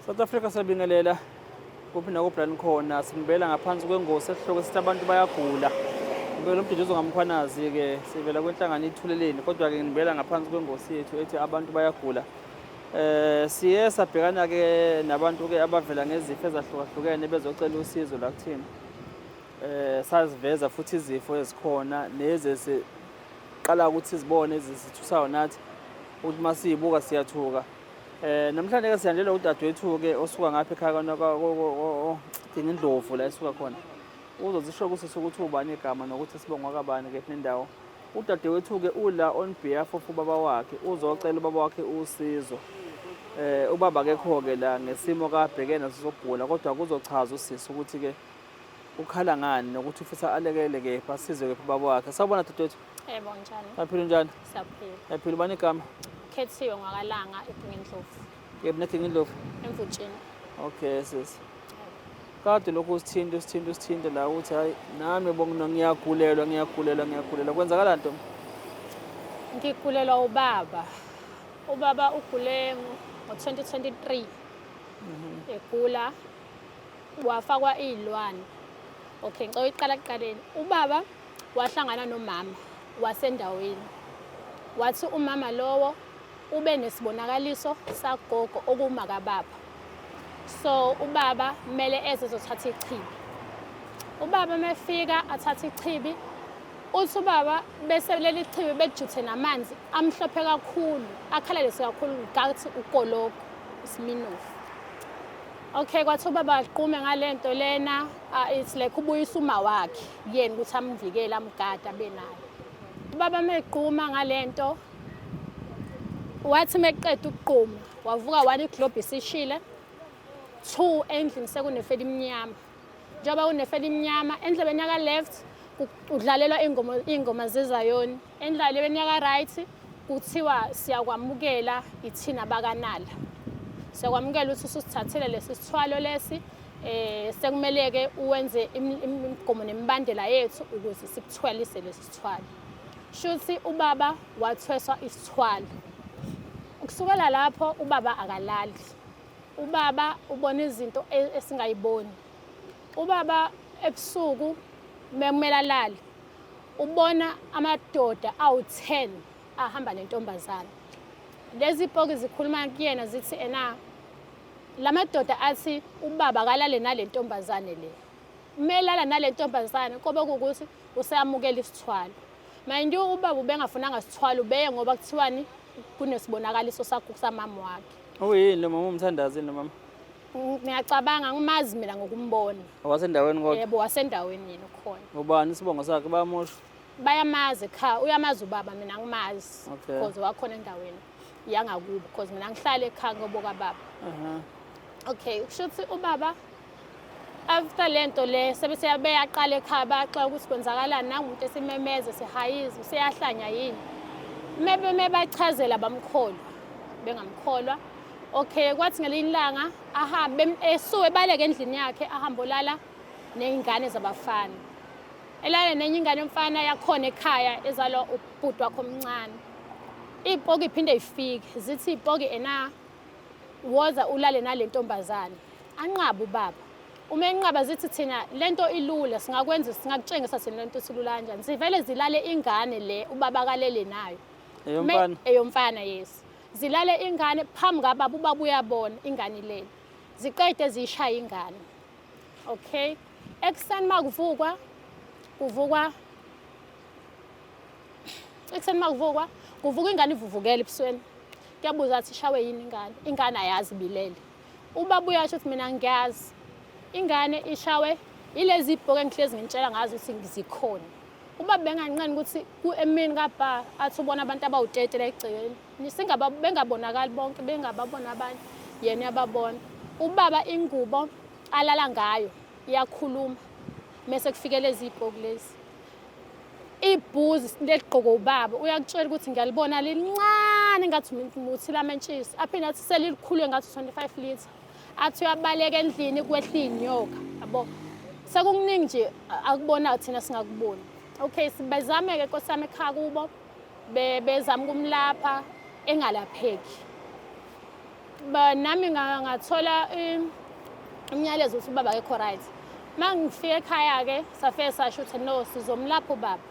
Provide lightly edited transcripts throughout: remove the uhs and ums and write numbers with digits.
South Africa siyabingelela kuphi nakuphi khona simbela ngaphansi kwengosi esihloko sithi abantu bayagula. Ngibela uMduduzo ngaMkhwanazi-ke sivela kwenhlangano iThuleleni kodwa-ke ngibela ngaphansi kwengosi yethu ethi abantu bayagula. Siye sabhekana ke nabantu ke abavela ngezifo ezahlukahlukene bezocela usizo la kuthina. Saziveza futhi izifo ezikhona neze siqala ukuthi sizibone ezisithusayo nathi ukuthi uma siyibuka siyathuka. Namhlanje ke sihanjelwa udadewethu ke osuka ngapha ekhaya Gingindlovu la esuka khona. Uzozisho kusisi ukuthi ubani igama nokuthi sibongwa kabani kephi nendawo. Udadewethu-ke ula on behalf of ubaba wakhe, uzocela ubaba wakhe usizo. Ubaba akekho-ke la ngesimo kabhekene naso sokugula, kodwa kuzochaza usisi ukuthi-ke ukhala ngani nokuthi ufisa alekele kephi, asizwe kephi ubaba wakhe. Sawubona dadewethu. Yebo, njani? Uyaphila njani? Siyaphila. Uyaphila, ubani igama? Khethiwe ngwakalanga eGingindlovu. Kephi neGingindlovu? Emvutshini. Okay sisi. Kade lokhu usithinta usithinta usithinta la uthi hayi nami bongina ngiyagulelwa ngiyagulelwa ngiyagulelwa kwenzakalani ntombi? Ngigulelwa ubaba. Ubaba ugule ngo-2023. Egula wafakwa iy'lwane. Okay, ngicela uyiqala kuqaleni. Ubaba wahlangana nomama wasendaweni. Wathi umama lowo ube nesibonakaliso sagogo okuwumakababa. So ubaba kumele eze ezothatha ichibi. Ubaba mefika athatha ichibi, uthi ubaba bese leli chibi bejuthe namanzi amhlophe kakhulu, akhalalise kakhulu ngathi ukologo, isiminofu. Okay, kwathi ubaba aqume ngale nto lena, it's like ubuyisa uma wakhe kuyena ukuthi amvikele, amgade abe naye. Ubaba mequma ngale nto, wathi meqeda ukuquma wavuka one iglobe isishile, two endlini sekunefeli imnyama. Njengoba kunefeli imnyama endlebeni yaka left kudlalelwa ingoma ingoma zezayoni, endlebeni yaka right kuthiwa siyakwamukela ithina bakanala, siyakwamukela ukuthi ususithathile lesi sithwalo lesi, sekumele-ke uwenze imigomo nemibandela yethu ukuze sikuthwalise lesi sithwalo. Shuthi ubaba wathweswa isithwalo. Kusukela lapho ubaba akalali. Ubaba ubona izinto esingayiboni. Ubaba ebusuku mekumele alale ubona amadoda awu-10 ahamba nentombazane. Lezi poki zikhuluma kuyena zithi ena la madoda athi ubaba akalale nale ntombazane le. Umelala nale ntombazane kobe kuwukuthi useyamukela isithwalo. Mind you ubaba ubengafunanga sithwalo ubeye ngoba kuthiwani kunesibonakaliso sakho samama wakhe. Uyini lo mama, umthandazi lo mama? Ngiyacabanga ngimazi mina ngokumbona. Wasendaweni kodwa? Yebo, wasendaweni yena ukhona. Ubani isibongo sakhe bayamusho? Bayamazi ekhaya, uyamazi ubaba mina ngimazi. Okay. Because wakhona endaweni yangakubo because mina ngihlala ekhaya ngobo kababa. Okay, kusho ukuthi ubaba after lento le sebese beyaqala ekhaya bayaxoxa ukuthi kwenzakalani nangumuntu esimemeze sihayiza useyahlanya yini. Mebe mebachazela bamkholwa bengamkholwa. Okay, kwathi ngelinye ilanga ahambe esuke ebaleke endlini yakhe ahambe olala ney'ngane zabafana. Elale nenye ingane yomfana yakhona ekhaya ezalwa ubhuti wakhe omncane. Iy'poki iphinde ifike zithi iy'poki ena woza ulale nale ntombazane. Anqabe ubaba. Uma enqaba zithi thina lento ilula singakwenza singakutshengisa thina lento ilula kanjani. Zivele zilale ingane le ubaba kalele nayo. Eyomfana? Eyomfana, yes. Zilale ingane phambi kababa, ubaba uyabona ingane ilele. Ziqede ziyishaye ingane. Okay. Ekuseni makuvukwa kuvukwa ekuseni makuvukwa kuvuka ingane ivuvukele ebusweni. Kuyabuza athi ishawe yini ingane? Ingane ayazi bilele. Ubaba uyasho ukuthi mina ngiyazi. Ingane ishawe ilezi ibhoke engihlezi ngintshela ngazo ukuthi zikhona. Ubaba benganqeni ukuthi emini kabha athi ubona abantu abawutete la egcekeni. Singaba bengabonakali bonke bengababona abanye yena uyababona. Ubaba ingubo alala ngayo iyakhuluma mese kufike lezi ibhoki lezi. Ibhuzi leligqoko ubaba uyakutshela ukuthi ngiyalibona lincane ngathi umuthi lamentshisi aphinde athi selilikhulu ngathi 25 litre athi uyabaleka endlini kwehla iy'nyoka yabo sekukuningi nje akubonayo thina singakuboni. Okay, sibezame-ke nkosi yami ekhaya kubo bezama ukumlapha engalapheki. Ba nami ngathola umyalezo ukuthi ubaba akekho right. Uma ngifika ekhaya-ke safike sasho ukuthi no, sizomlapha ubaba.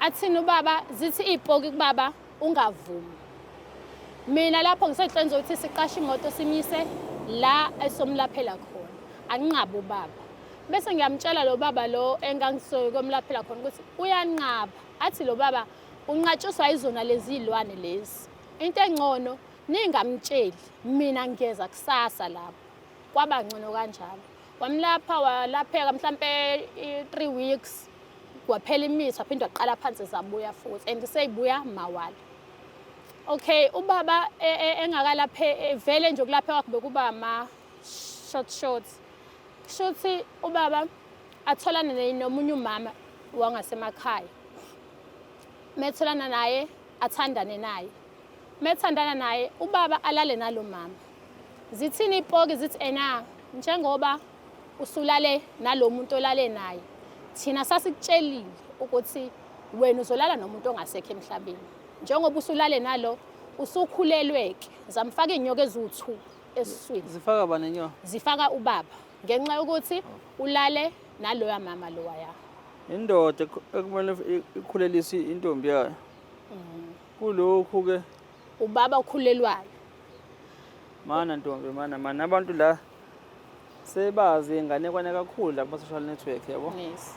Athini ubaba? Zithi iy'poki kubaba ungavumi. Mina lapho ngisehlweni zokuthi siqashe imoto simyise la esomlaphela khona. Anqabe ubaba. Bese ngiyamtshela lo baba lo engangisokomlaphela khona ukuthi uyanqaba. Athi lo baba unqatshiswa yizona lezi zilwane lezi. Into engcono ningamtsheli, mina ngiyeza kusasa lapho. Kwaba ngcono kanjalo. Wamlapha walapheka mhlampe i-3 weeks, kwaphela imithi, waphinde waqala phansi, zabuya futhi and seyibuya mawala. Okay, ubaba engakalaphe vele nje ukulapheka kwakhe bekuba ama short short. Kushuthi ubaba atholane nomunye umama wangasemakhaya. Metholana naye athandane naye. Methandana naye ubaba alale nalo mama. Zithini ipoki? Zithi ena njengoba usulale nalo muntu olale naye, thina sasikutshelile ukuthi wena uzolala nomuntu ongasekho emhlabeni. Njengoba usulale nalo usukhulelweke. Zamfaka iy'nyoka eziwu-2 esiswini. Zifaka bani inyoka? Zifaka ubaba ngenxa yokuthi ulale naloya mama lowaya. Indoda ekumele ikhulelise intombi yayo. Kulokhu-ke ubaba okhulelwayo. Mana ntombi, mana mana, abantu la sebazi inganekwane kakhulu la kuma-social network, yabo. Yes.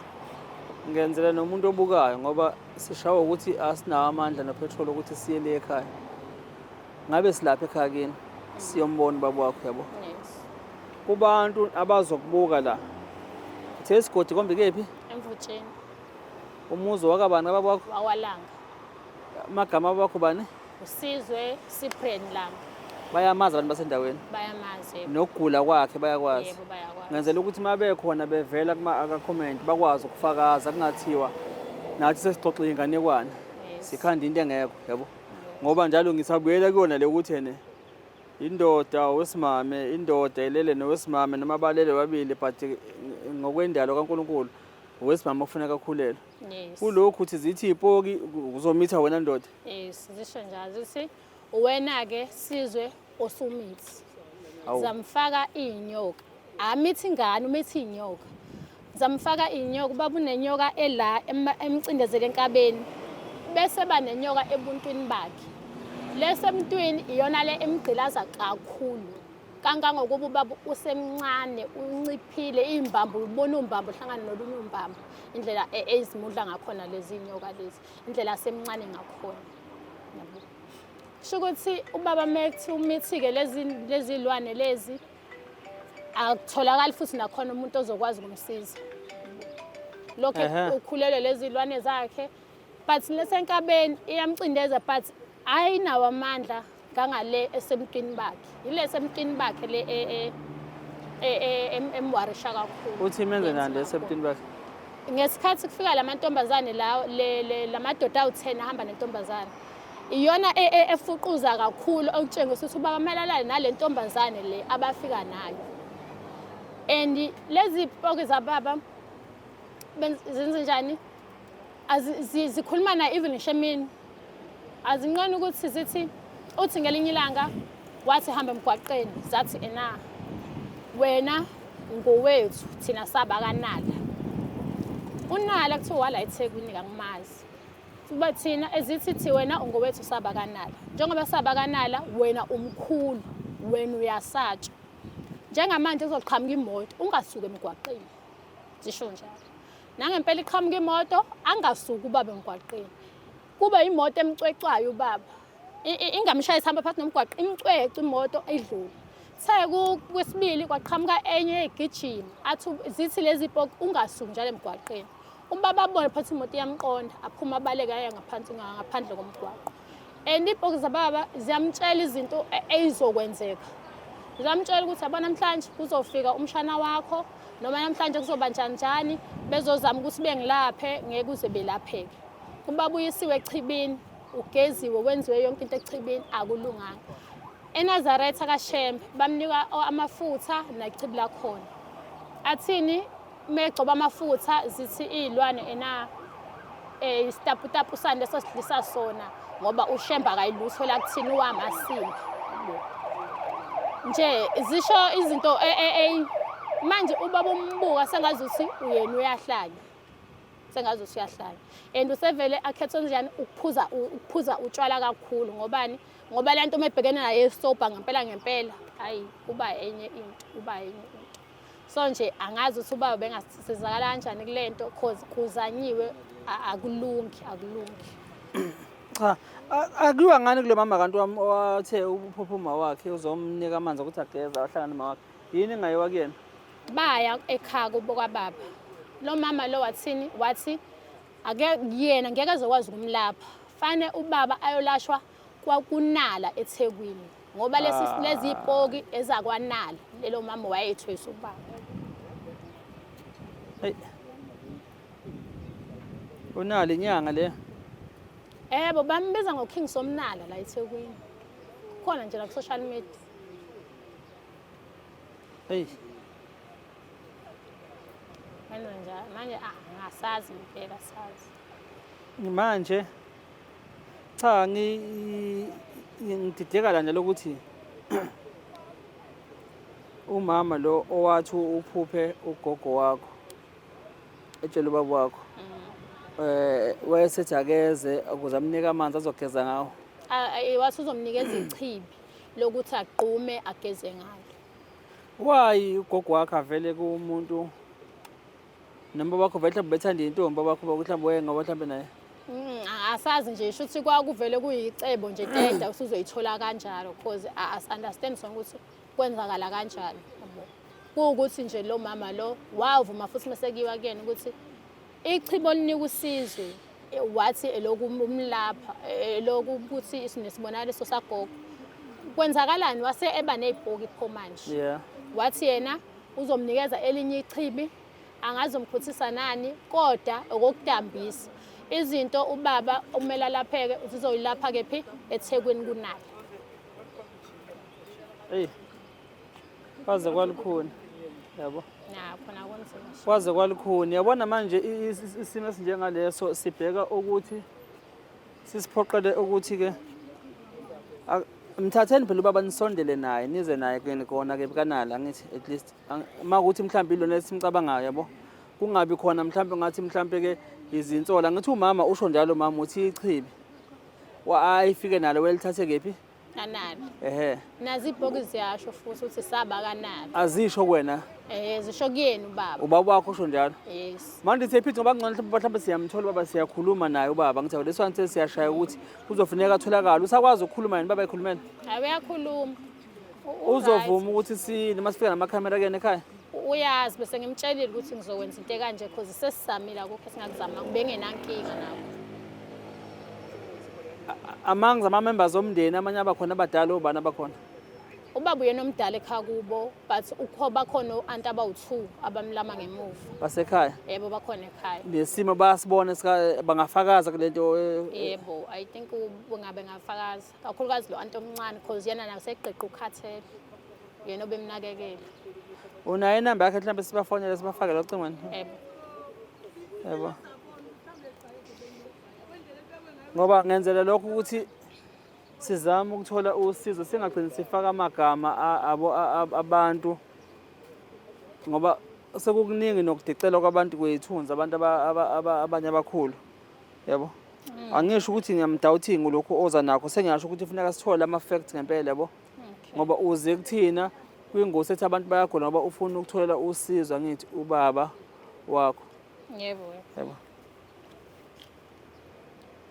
Ngenzela nomuntu obukayo ngoba sishawa ukuthi asinawo amandla nopetrol ukuthi siye le ekhaya. Ngabe silapha ekhaya kini siyombona ubaba wakho, yabo. Yes. Kubantu abazokubuka la, uthe isigodi kombi kephi? Emvutsheni. Umuzi wakabani kababa wakho? Wakwalanga. Amagama abakho bani? Usizwe Cyprian Langa. Bayamazi abantu basendaweni? Bayamazi, yebo. Nokugula kwakhe bayakwazi? Yebo, bayakwazi. Ngenzela ukuthi uma bekhona bevela kuma-comment bakwazi ukufakaza, kungathiwa nathi sesixoxile inganekwane. Yes. Sikhanda into engekho, yabo. Ngoba njalo ngisabuyela kuyona le ukuthi ene indoda owesimame, indoda elele nowesimame noma balele babili, but ngokwendalo kaNkulunkulu owesimame kufuneka akhulelwe. Yes. Kulokhu uthi zithi ipoki uzomitha wena ndoda. Yes, zisho njalo zithi wena-ke Sizwe osumithi. Awu. Zamfaka iy'nyoka. Amithi ingane, umithi iy'nyoka. Zamfaka iy'nyoka, ubaba unenyoka ela emcindezele enkabeni. Bese ba nenyoka ebuntwini bakhe. Lesemntwini iyona le emgqilaza kakhulu. Kangangokuba ubaba usemncane, unciphile, iy'mbambo, ubona umbambo uhlangana nolunye umbambo. Indlela ezimudla ngakhona lezi nyoka lezi, indlela asemncane ngakhona. Yabo. Kusho ukuthi ubaba mekuthi umithi-ke lezi lwane lezi, akutholakali futhi nakhona umuntu ozokwazi ukumsiza. Lokhu ukhulelwe lezi lwane zakhe, but lesenkabeni iyamcindeza, but ayinawo amandla ngangale esemntwini bakhe. Yile esemntwini bakhe le emwarisha kakhulu. Uthi imenze njani le esemntwini bakhe? Ngesikhathi kufika lamantombazane la, lamadoda awu-10 ahamba nentombazane, iyona efuquza kakhulu okutshengisa ukuthi ubaba kumele alale nale ntombazane le abafika nayo. And lezi poki zababa zenze njani? Zikhuluma naye even ngisho emini. Azinqeni ukuthi zithi uthi ngelinye ilanga wathi hamba emgwaqeni, zathi ena wena ngowethu thina saba kaNala. UNala kuthiwa wala eThekwini kangimazi. Kuba thina ezithi thi wena ungowethu saba kaNala. Njengoba saba kaNala wena umkhulu, wena uyasatshwa. Njengamanje kuzoqhamuka imoto ungasuki emgwaqeni. Zisho njalo. Nangempela iqhamuka imoto angasuki ubaba emgwaqeni. Kube imoto emcwecwayo ubaba. Ingamshayisi hamba phakathi nomgwaqo, imcwece imoto idlule. Kuthe kwesibili kwaqhamuka enye egijima, athi zithi lezi poki ungasuki njalo emgwaqeni. Ubaba abone phathi imoto iyamqonda, aphuma abaleke aye ngaphansi ngaphandle komgwaqo. And ipoki zababa ziyamtshela izinto eyizokwenzeka. Ziyamtshela ukuthi yabo namhlanje kuzofika umshana wakho noma namhlanje kuzoba njani njani, bezozama ukuthi bengilaphe ngeke uze belapheke. Ubaba uyisiwe echibini, ugeziwe, wenziwe yonke into echibini, akulunganga. ENazaretha kaShembe bamnika amafutha nechibi lakhona. Athini megcoba amafutha zithi iy'lwane ena isitaputapu sani leso sidlisa sona ngoba uShembe akayilutho la kuthini wamasimba. Nje zisho izinto e, e, e, manje ubaba umbuka sengazuthi uyena uyahlanya. Sengazuthi uyahlanya. And usevele akhetha njani ukuphuza utshwala kakhulu ngobani? Ngoba lento uma ebhekene naye esoba ngempela ngempela, hayi kuba enye into, kuba enye into. So nje angazi ukuthi ubaba bengasizakala kanjani kule nto cause kuzanyiwe akulungi akulungi. Cha, akuyiwa ngani kule mama kanti wami owathe uphupha uma wakhe uzomnika amanzi ukuthi ageze ahlangane noma wakhe. Yini engayiwa kuyena? Baya ekhaya kubo kwababa. Lo mama lo wathini? Wathi ake yena ngeke azokwazi ukumlapha. Fane ubaba ayolashwa kwakunala eThekwini ngoba lesi ah. lezi ipoki ezakwanala lelo mama wayethwesa ubaba. Hey. Unalo inyanga le. Yebo bambiza ngoKing Somnala la eThekwini. Khona nje la ku social media. Hey. Manje nje manje ah ngasazi impela sazi. Manje cha ngidideka la nje lokuthi umama lo owathi uphuphe ugogo wakho etshela ubaba wakho eh wayesethi akeze ukuze amnike amanzi azogeza ngawo. Ah, wathi uzomnikeza ichibi lokuthi agqume ageze ngalo. Why ugogo wakho avele kumuntu noma bakho vele mhlawumbe bethanda intombi bakho mhlawumbe wayengoba mhlawumbe naye? Asazi nje shuthi kwakuvele kuyicebo nje teta usuzoyithola kanjalo cause as understand sonke ukuthi kwenzakala kanjani yabo. Kuwukuthi nje lo mama lo wavuma futhi mase kuyiwa kuyena ukuthi ichibo linika usizwe wathi eloku umlapha eloku ukuthi sinesibonakaliso sagogo. Kwenzakalani wase eba nezibhoki pho manje. Yeah. Wathi yena uzomnikeza elinye ichibi angazomkhuthisa nani kodwa okokudambisa izinto ubaba umele alapheke uzizoyilapha kephi eThekwini kunalo. Hey. Kwaze kwalukhuni. Yabo. Na khona kunzima. Kwaze kwalukhuni. Yabona manje isimo esinjengaleso sibheka ukuthi sisiphoqele ukuthi ke mthatheni phela ubaba nisondele naye nize naye kini kona ke kanala ngithi at least uma ukuthi mhlawumbe ilona esimcabangayo yabo kungabi khona mhlawumbe ngathi mhlawumbe ke izinsola ngithi umama usho njalo mama uthi ichibi ayifike nalo welithathe kephi Kanali. Ehhe. Nazi ibhokisi ziyasho futhi ukuthi saba kanali. Azisho kuwena. Eh zisho kuyena ubaba. Ubaba wakho usho njalo. Yes. Manje ithe phithi ngoba ngcono mhlawumbe mhlawumbe siyamthola ubaba siyakhuluma naye ubaba ngithi leso nto siyashaya ukuthi kuzofuneka atholakale. Usakwazi ukukhuluma yini baba ekhulumela? Hayi uyakhuluma. Uzovuma ukuthi si noma sifika namakhamera kuyena ekhaya? Uyazi bese ngimtshelile ukuthi ngizokwenza into ekanje cause sesisamile akukho esingakuzama bengenankinga nakho. Among ama-members omndeni amanye abakhona abadala obani abakhona? Ubaba uyena omdala ekhaya kubo but ukho bakhona o-anti abawu-2 abamlama ngemuva. Basekhaya? Yebo bakhona ekhaya. Nesimo bayasibona bangafakaza kule nto? Yebo, I think ungabe ngafakaza. Kakhulukazi lo anti omncane cause yena naye useqeqa ukhathele. Yena obemnakekela. Unayo inamba yakhe mhlawumbe sibafonele sibafakele ocingweni? Yebo. Yebo. Ngoba ngenzela lokho ukuthi sizame ukuthola usizo singagcini sifaka amagama abo abantu ngoba sekukuningi nokudicelwa kwabantu kweyithunzi abantu abanye abakhulu yabo. Angisho ukuthi ngiyamdoubting lokhu oza nakho sengiyasho ukuthi kufuneka sithole ama-facts ngempela yabo. Ngoba uze kuthina kwingosi ethi abantu bayagula ngoba ufuna ukutholela usizo angithi ubaba wakho. Yebo. Yebo.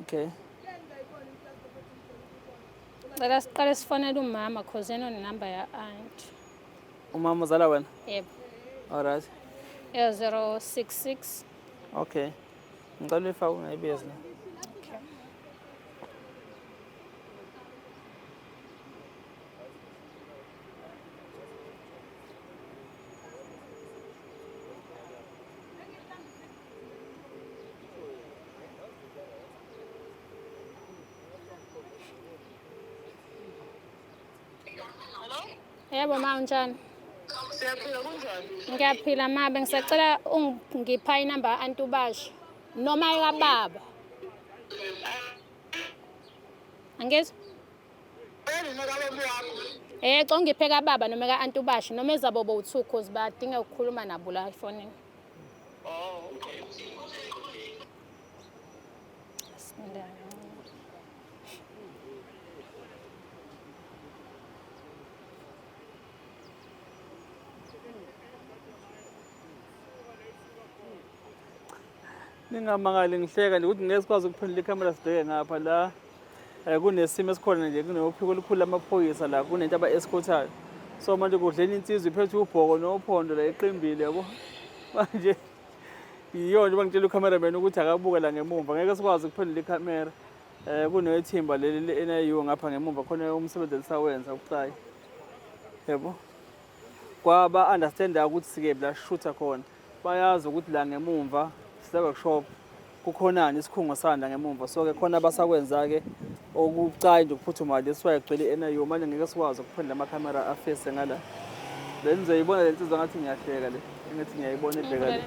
Okay. Cela siqale sifonele umama cause yena unenamba ya aunt. Umama uzala wena? Yebo. All right. 066. Okay. Ngicela uyifake ungayibizi la. Okay. Yebo ma unjani? Siyaphila kunjani? Ngiyaphila ma bengisacela ungipha inamba ka-anti uBasho noma ekababa. Angizwa? Eh, cha ungiphe kababa noma ka-anti uBasho noma ezabo bowu-two cause badinga ukukhuluma nabo la efonini. Bismillah. Ningamangali ngihleka nje ukuthi ngeke sikwazi ukuphendula ikhamera sibheke ngapha la. Kunesimo esikhona nje kunophiko olukhulu lamaphoyisa la kunento aba-escortayo. So manje kudleni insizwa iphethe ubhoko nophondo la iqimbile yabo. Manje iyona njengoba ngitshela ucameraman ukuthi akabuke la ngemumva ngeke sikwazi ukuphendula ikhamera. Kunethimba leli le-NIU ngapha ngemumva khona umsebenzi elisawenza ubucayi. Yabo. Kwaba understand ukuthi sikephi la sishutha khona. Bayazi ukuthi la ngemumva sise-workshop kukhonani isikhungo sanda ngemumva so ke khona abasakwenza-ke okubucayi nje ukuphuthumayo that's why kugcwele i-NIU manje ngeke sikwazi ukuphendula amakhamera afese ngala le nizoyibona le nsizwa ngathi ngiyahleka le engathi ngiyayibona ebheka le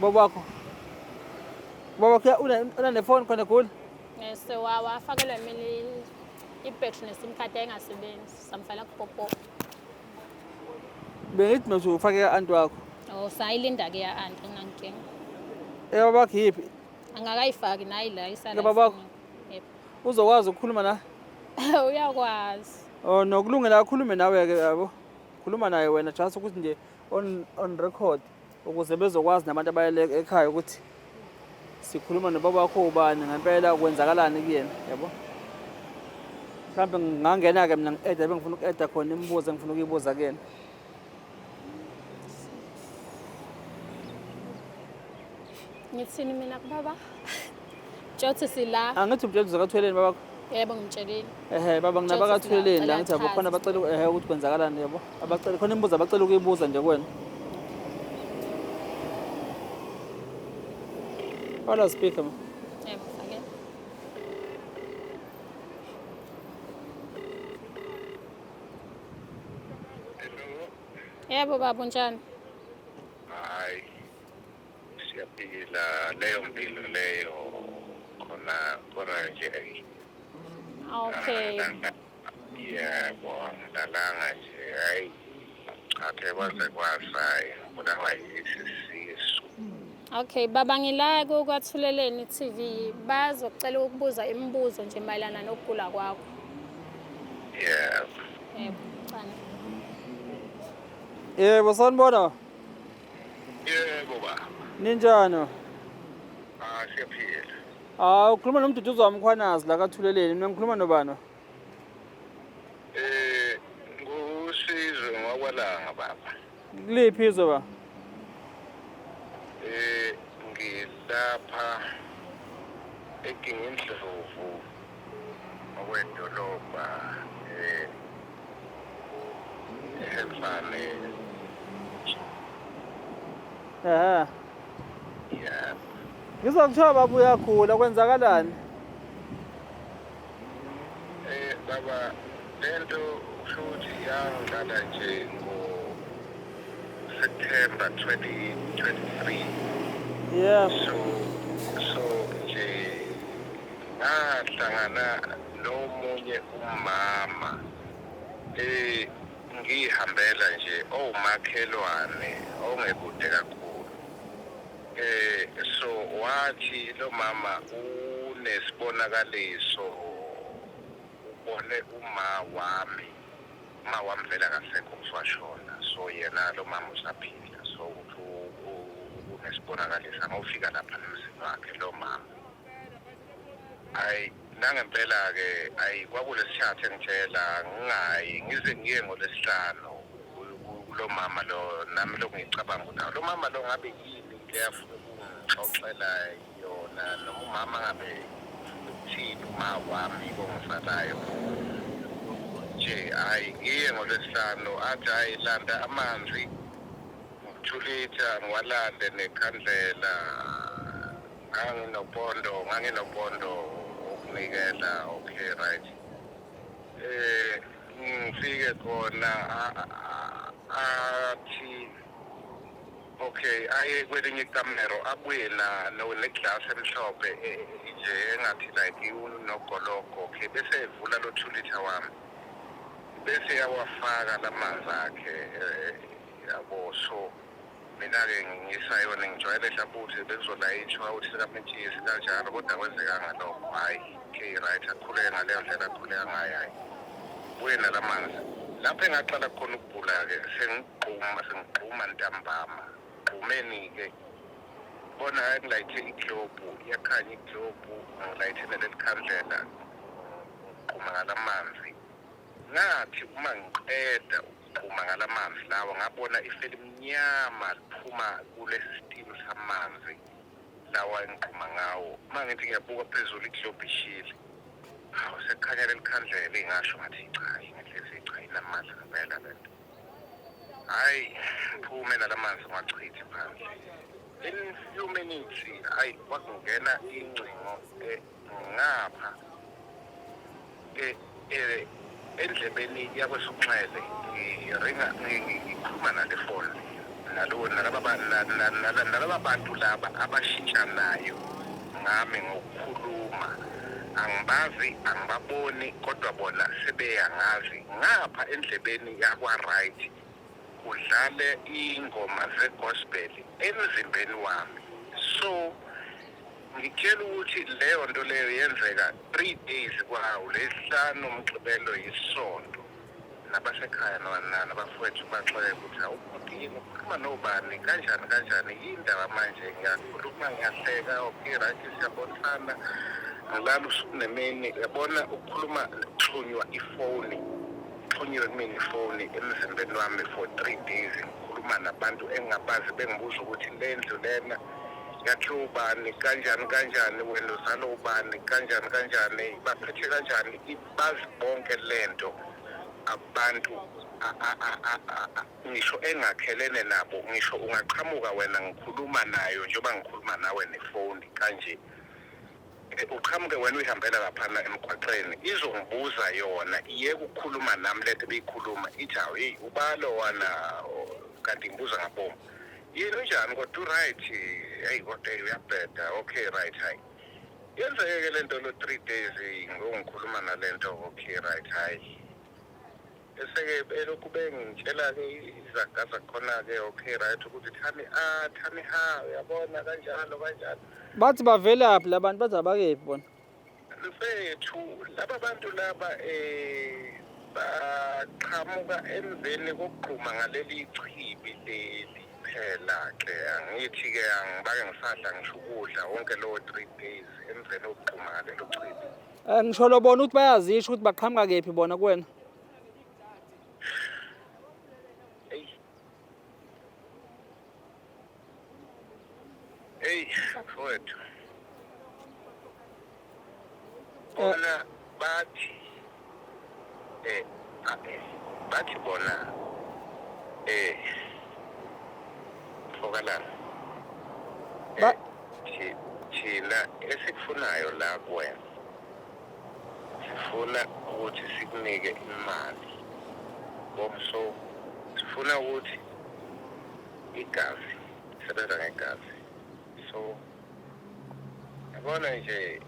babakho babakho unanefoni khona egula Yes, wafakelwa mina ibhetri nesim card yayingasebenzi samfala kupopo. Bengithi mina ufake ka-anti wakho. Oh, sayilinda-ke ya-anti anginankinga. Eyababakho yiphi? Angakayifaki nayi la isala. Yababakho? Yebo. Uzokwazi ukukhuluma na? Uyakwazi. Oh, nokulungela akhulume nawe-ke yabo. Khuluma naye wena just ukuthi nje on record ukuze bezokwazi nabantu abayele ekhaya ukuthi sikhuluma nobaba wakho ubani ngempela kwenzakalani kuyena yabo. Mhlawumbe ngingangena-ke mina ngi-eda bengifuna uku-eda khona imibuzo engifuna ukuyibuza kuyena. Ngithini mina kubaba? Tshothi sila. Angithi umtshela uzakathweleni babakho? Yebo ngimtshelile. Ehhe baba nginabakathweleni la ngithi yabo khona abacela ehhe ukuthi kwenzakalani yabo. Abacela khona imibuzo abacela ukuyibuza nje kuwena. Wala speaker ma. Yebo fake. Yebo baba unjani? Hayi siyaphila leyo mpilo leyo khona khona nje. Okay. Yebo, ngilalanga nje hayi cha ke kwaze kwasa ngibulawa yisisisu. Okay baba ngila kuKwathuleleni TV bazocela ukubuza imibuzo nje mayelana nokugula kwakho. Yebo. Yebo, cana. Yebo sanibona. Yebo baba. Ninjani? Ah siyaphila. Ah ukhuluma noMduduzi waMkhwanazi la kaThuleleni. Mina ngikhuluma nobani? Ngusizwe ngwakwalanga baba. Kuliphi izwe ba? Ngilapha eGingindlovu okwedolobha eMfane. Ehhe. Yebo. Ngizwa kuthiwa baba uyakhula kwenzakalani? Baba lento kusho ukuthi yangiqala nje ngo September 2023. Yeah. So nje ngahlangana nomunye umama ngihambela nje owumakhelwane ongekude kakhulu. So wathi lo mama unesibonakaliso ubone uma wami vele akasekho uswashona, so yena lo mama usaphila, so ukuthi unesibonakaliso angofika lapha nemzini wakhe lo mama. Hayi nangempela-ke ayi kwakulesishatha engitshela ngingayi ngize ngiye ngolwesihlanu kulo mama lo nami lokhu ngicabanga ukuthi lo mama lo ngabe yini into eyafuna ukungixoxela yona noma umama ngabe ukuthini uma wami kongisalayo nje. Hayi ngiye ngolwesihlanu athi hayi landa amanzi 2 liter ngiwalande nekhandlela nganginopondo ukunikela. Okay, right, ngifike khona athi Okay, aye kwelinye ikamero abuye na ne-glass emhlophe nje engathi like unogologo. Okay, bese evula lo 2 liter wami, bese yawafaka lamanzi akhe, yabo. So mina-ke ngisayona ngijwayele mhlawumbe ukuthi bekuzolayishwa uthi kamentshisi kanjalo, kodwa kwenzekanga lokho. Hhayi, okay, right, akhuleke ngaleyo ndlela akhuleka ngayo. Hhayi, buye nalamanzi. Lapho engaqala khona ukugula-ke, sengigquma ntambama. Gqumeni-ke bona, hayi, ngilayithe iglobhu, iyakhanya iglobhu, ngilayithe naleli khandlela, ngigquma ngalamanzi. Ngathi uma ngiqeda ukugquma ngalamanzi lawa, ngabona ifu elimnyama liphuma kulesi sitimu samanzi lawa engigquma ngawo. Uma ngithi ngiyabuka phezulu, iglobhu ishile. Hawu, sekukhanya leli khandlela. Engasho ngathi cha, ingenhlezi, cha, inamandla ngempela lento. Hhayi, phume nalamanzi, ngiwachithe phandle. In few minutes, hayi, kwakungena ingcingo ngapha endlebeni yakwesokunxele, ngiringa, ngikhuluma nale phone nalo nalaba bantu laba abashintshanayo ngami ngokukhuluma. Angibazi, angibaboni, kodwa bona sebeyangazi. Ngapha endlebeni yakwa-right kudlale ingoma ze-gospel emzimbeni wami. So ngitshela ukuthi leyo nto leyo yenzeka 3 days kwawo, lesihlanu, umgqibelo, isonto. Nabasekhaya nabafowethu baxoxe ukuthi awubhuti yini, ukhuluma nobani, kanjani kanjani, yindaba manje ngiyakhuluma, ngiyahleka. Okay, right, siyabonisana, ngilala usuku nemini, yabona, ukukhuluma kuxhunywa ifoni, xhunyiwe kumina ifoni emzimbeni wami for 3 days, ngikhuluma nabantu engingabazi, bengibuza ukuthi le ndlu lena yakhiwe ubani, kanjani kanjani, wena uzalwa ubani, kanjani kanjani, baphethe kanjani, bazi bonke lento abantu ngisho engakhelene nabo. Ngisho ungaqhamuka wena, ngikhuluma nayo njengoba ngikhuluma nawe nefoni kanje, uqhamuke wena uyihambela laphana emgwaqeni, izongibuza yona, iyeke ukukhuluma nami lento ebeyikhuluma, ithi, "Hawu, heyi, ubalo wana?" Kanti ngibuza ngabomu, "Yini, unjani kodwa, u-right? Heyi, kodwa hey, uyabheda. Okay, right." Hayi, yenzeke-ke le nto lo 3 days ngikhuluma nale nto. Okay, right, hayi, bese-ke belokhu bengitshela-ke izaga zakhona-ke. Okay, right, ukuthi thami a thami ha, uyabona, kanjalo kanjalo. Bathi bavelaphi labantu? Bathi abakephi bona? Mfethu, laba bantu laba baqhamuka emveni kokugquma ngaleli chibi leli phela ke. Angithi ke angibake ngisadla ngisho ukudla wonke lowo 3 days emveni kokugquma ngalelo chibi. Ngisho lo bona ukuthi bayazisho ukuthi baqhamuka kephi bona kuwena? Eyi, hey mfowethu, bona bathi bathi bona fokalana thina esikufunayo la kuwena, sifuna ukuthi sikunike imali bo, so sifuna ukuthi igazi, sebenza ngegazi. So yabona nje,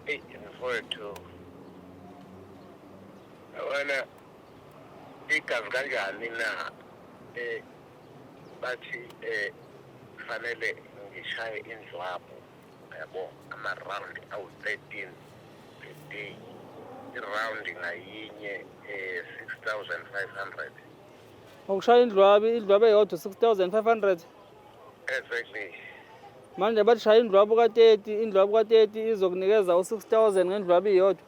eyi mfowethu, yabona igazi kanjani na, bathi fanele ngishaye indlwabu, yabo, ama-round awu-13 per day, i-round ngayinye 6500. Ukushaya indlwabi, indlwabi eyodwa 6500? Exactly. Manje bathi shaya indlwabu ka-30, indlwabu ka-30 izokunikeza u-6000 ngendlwabi iyodwa?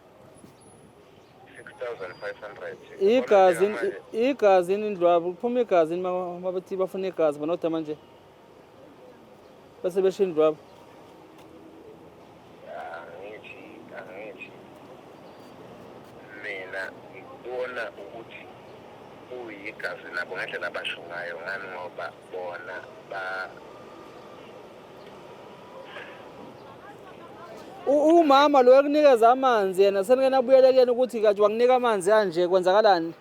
6500. Igazi? Manje Igazi indlwabu, kuphuma igazi mabathi bafuna igazi bona manje bese besho indlwabu. Angithi mina ngikubona ukuthi kuyigazi nabo ngendlela abasho ngayo, ngani ngoba bona ba Umama lo ekunikeza amanzi yena, senike nabuyele kuyena ukuthi kathi wanginika amanzi kanje, kwenzakalani?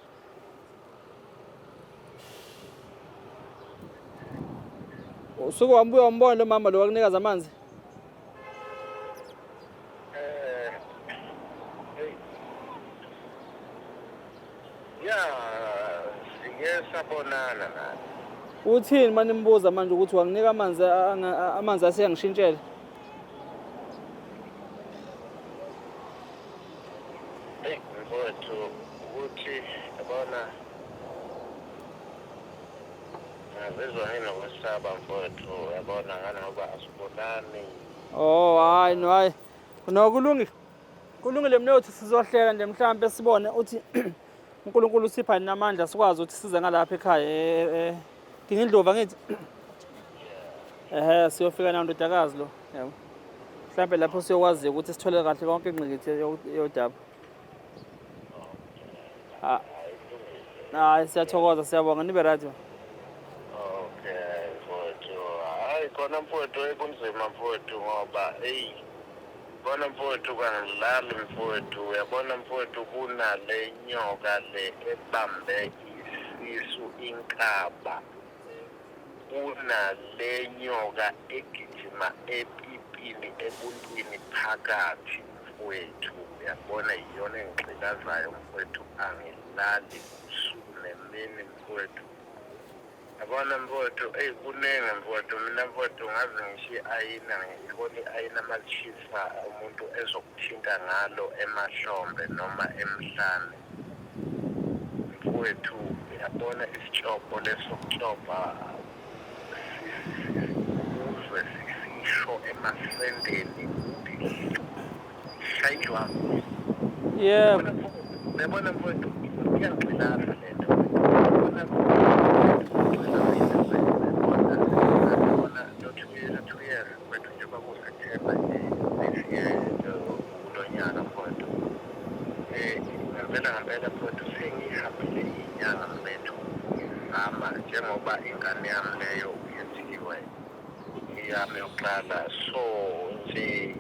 Usuke wambuya wambona lo mama lo wakunikaza amanzi? Eh, hey. Ya, sike sabonana naye. Uthini manje nimbuza manje ukuthi wanginika amanzi amanzi aseyangishintshela? Hey, mfowethu ukuthi yabona ngazizwa nginokwesaba mfowethu yabona ngani ngoba asibonani. Oh hayi no hayi. No kulungile. Kulungile mnewethu sizohlela nje mhlampe sibone uthi uNkulunkulu usipha namandla sikwazi ukuthi size ngalapha ekhaya eh, eh, Gingindlovu angithi. Ehhe siyofika nawo ndodakazi lo. Yabo. Mhlampe lapho siyokwazi ukuthi sithole kahle konke ingqikithi yodaba. Ah. Hayi siyathokoza siyabonga nibe right. Okay mfowethu. Hayi khona mfowethu kunzima mfowethu ngoba eyi bona mfowethu kangilali mfowethu uyabona mfowethu kunale nyoka le ebambe isisu inkaba kunale nyoka egijima epipini ebuntwini phakathi mfowethu uyabona yiyona engigqilazayo mfowethu angilali usuku nemini mfowethu yabona mfowethu eyi kuningi mfowethu mina mfowethu ngaze ngisho i-ayina ngibona i-ayina malishisa umuntu ezokuthinta ngalo emahlombe noma emhlane Mfowethu uyabona isitshopo lesokutshopa uzwe sisisho emasendeni ukuthi shayindlwabu. Yebo. Uyabona mfowethu iyangigqilaza le nto. Uyabona lo 2 years mfowethu njengoba kuSeptember nje this year kulo nyaka mfowethu. Ngempela ngempela mfowethu sengihambile iy'nyanga mfethu ngizama njengoba ingane yami leyo yenziwe eyami yokuqala so nje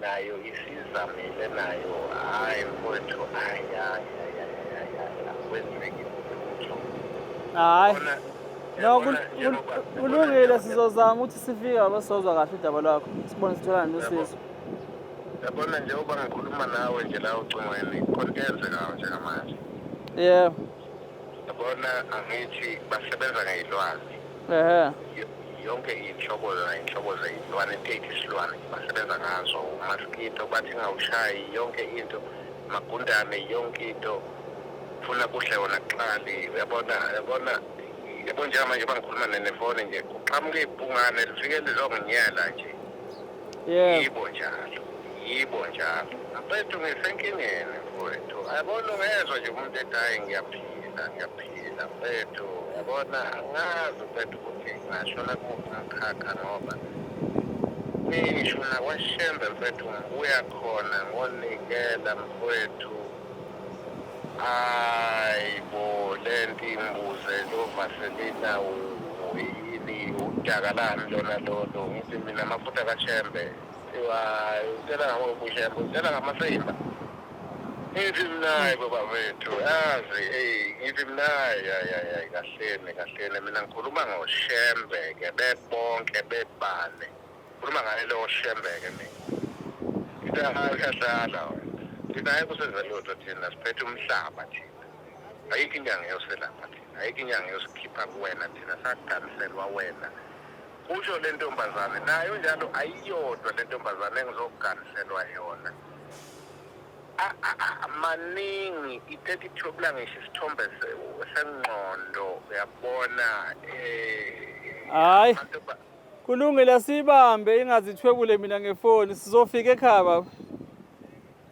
nayo isizamile nayo hhayi mfowethu hhayi hhayi hhayi hhayi hhayi akwenzeki lutho. Hayi. No kulungile sizozama ukuthi sifike baba sizozwa kahle udaba lwakho. Sibone sitholana nosizo. Yabona njengoba ngikhuluma nawe nje la ocingweni khona into eyenzekayo njengamanje. Yebo. Yabona angithi basebenza ngey'lwane. Ehhe. Yonke iy'nhlobo iy'nhlobo zey'lwane into eyithi isilwane basebenza ngazo umaskito bathi ngawushayi yonke into magundane yonke into funa kuhle wona kuqali uyabona uyabona yabo njengamanje bangikhuluma nefoni nje kuqhamuka ibhungane lifike lizonginyela nje. Yebo. Yibo njalo, yibo njalo. Mfethu ngisenkingeni mfowethu. Yabona ungezwa nje umuntu ethi hhayi ngiyaphila, ngiyaphila mfethu. Yabona angazi mfethu ukuthi ngashona kumuphi umkhakha ngoba ngisho nakwaShembe mfethu ngibuya khona ngonikela mfowethu. Hayi bo lento imbuze lo vaselina yini udaka lami lona lolo ngithi mina amafutha kaShembe thiwa utshela ngabobuShembe utshela ngamasimba ngithi mina hayi bo bafethu yazi eyi ngithi mina hayi hayi hayi hayi kahleni kahleni mina ngikhuluma ngoShembe ke bebonke bebane khuluma ngaye lowo Shembe ke mina ngithi hayi uyadlala wena thina hayi kusenza lutho thina siphethe umhlaba thina ayikho inyanga eyoselapha thina ayikho inyanga eyosikhipha kuwena thina saganiselwa wena kusho le ntombazane nayo njalo ayiyodwa le ntombazane engizoganiselwa yona maningi i-32 kula ngisho isithombe sengqondo uyabona Hhayi. Kulungile siyibambe ingazithwebule mina ngefoni sizofika ekhaya baba.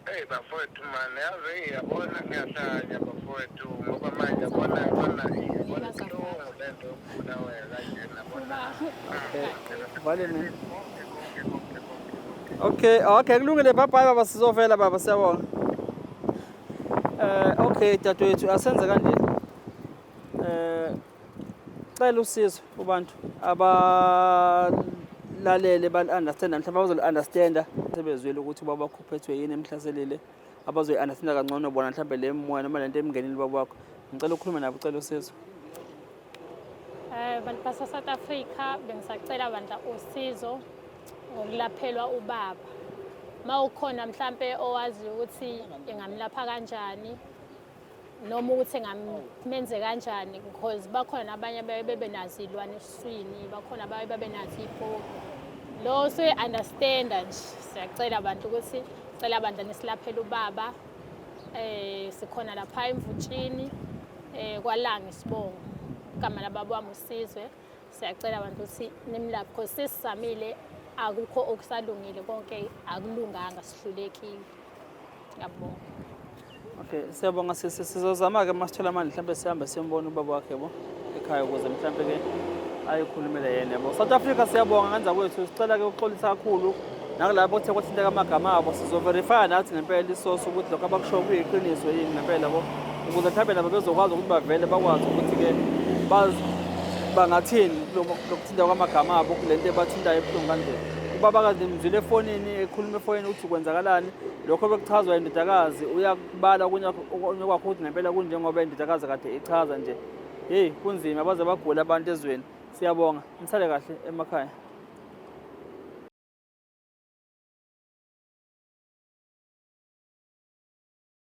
Hey bafowethu mani yazi yabona ngiyahlanya bafowethu ngoba manje yabona yabona yabona ibuhlungu le nto yokubulawa kanjena yabona. Vale mina. Okay, okay kulungile bye bye baba sizovela baba siyabonga. Okay dadewethu asenze kanje. Cela usizo kubantu abalalele bali-understanda mhlawumbe abazoli-understanda sebezwile ukuthi ubaba wakho uphethwe yini emhlaselile abazoyi-understanda kangcono bona mhlawumbe le moya noma le nto emngenile ubaba wakho. Ngicela ukhulume nabo ucela usizo. Bantu base South Africa, bengisacela bandla usizo ngokulaphelwa ubaba. Uma ukhona mhlampe owazi ukuthi engamlapha kanjani noma ukuthi engamenze kanjani, because bakhona nabanye abaye bebe nazo iy'lwane esiswini, bakhona abaye babe nazo iy'poki. Lo usuyi-understanda nje. Siyacela abantu ukuthi cela bandla nisilaphele ubaba. Sikhona lapha eMvutshini, kwaLanga isibongo. Igama lababa wami uSizwe. Siyacela abantu ukuthi nimlaphe because sesizamile, akukho okusalungile, konke akulunganga, sihlulekile. Ngiyabonga. Okay, siyabonga sisi. Sizozama-ke uma sithola amandla, mhlawumbe sihambe siyombona ubaba wakhe yabo ekhaya, ukuze mhlawumbe-ke ayikhulumele yena yabo. South Africa, siyabonga ngenza kwethu. Sicela-ke ukuxolisa kakhulu nakulabo kuthe kwathinteka amagama abo. Sizoverifya nathi ngempela isource ukuthi lokho abakushoyo kuyiqiniso yini ngempela yabo, ukuze mhlawumbe nabo bezokwazi ukuthi bavele bakwazi ukuthi-ke bangathini lokuthinta kwamagama abo kule nto ebathintayo ebuhlungu kanje. Ubaba kade ngimzwile efonini ekhuluma efonini ukuthi kwenzakalani, lokho bekuchazwa indodakazi, uyakubala okunye kwakho ukuthi ngempela kunjengoba indodakazi kade ichaza nje. Heyi, kunzima, baze bagula abantu ezweni. Siyabonga, nisale kahle emakhaya.